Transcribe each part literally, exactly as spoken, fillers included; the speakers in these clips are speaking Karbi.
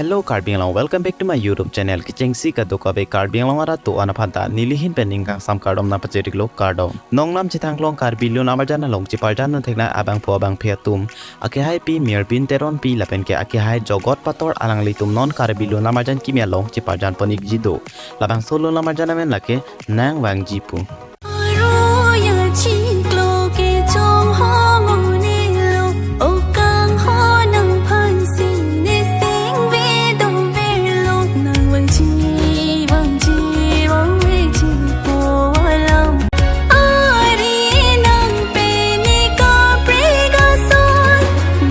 Hello Karbi Anglong, welcome back to my YouTube channel. Kechengsi kadokave Karbi Anglong arat do-an aphan ta nelihin pen ning kangsam kardom nangpachiriklo, kardom. Nongnam Chithangklong Karbi Lun Amarjan along cheparjan theknei abangphu abangphi atum, akehaipi Mirbin Teronpi lapen ke akehai Jogot Pator, alanglitum non Karbi Lun Amarjan kimi along cheparjan pon-ikji do. Labangso lun amarjan amen lake Nang Vangji pu. Roya chiklo kechong ho mo nelo, o kangho nangphansi nesing vedo verlo, nang vangji, vangji, vangveji po alam. Ari nang peni kaprek ason,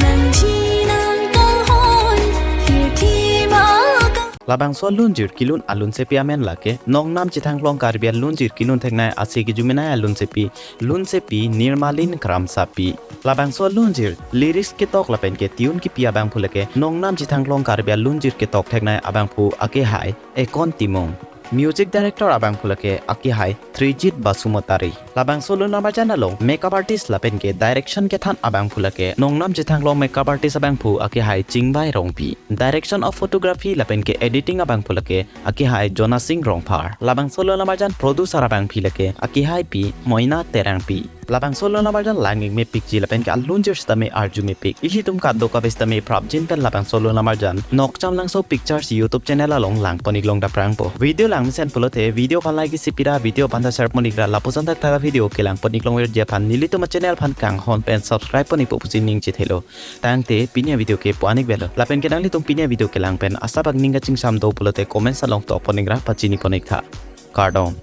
nangji nang kanghon, hirthi ma ka Labangso lunjir kelun alunsepi amen lake Nongnam Chithangklong Karbi alunjir kelun theknei ase kejumenei alunsepi, lunsepi Nirmalin Kramsapi. Labangso lunjir lyrics ketok lapen ke tune kipi abangphu lake Nongnam Chithangklong Karbi alunjir ketok theknei abangphu akehai Ekon Timung. Music director abangphu lake akehai Trijit Basumatary. Labangso lun amarjan along makeup artist lapen ke direction kethan abangphu lake Nongnam Chithangklong makeup artist abangphu akehai Chingbai Rongpi. Direction of photography lapen ke editing abangphu lake akehai Jonasing Rongphar. Labangso lun amarjan producer abangphi lake akehaipi Moina Terangpi. Labangso lun amarjan lang-ik mepikji lapen ke alunjir sitame arju mepik. Ilitum kadokave sitame prapjin pen labangso lun amarjan Nokcham Langso Pictures YouTube channel along lang pon-iklong daprangpo. Video langmesen pulote video aphan like isi pira, video aphan ta share pon-ikra, lapuson thakthak video kelang pon-iklongverji aphan nelitum achannel aphan kanghon pen subscribe pon-ikpo pusi ning chethelo. Tangte pini avideo ke pu-an-ik velo. Lapen ke nanglitum pini avideo kelang pen asap akning kachingsam do pulote comments along tok pon-ikra, pachini pon-iktha. Kardom.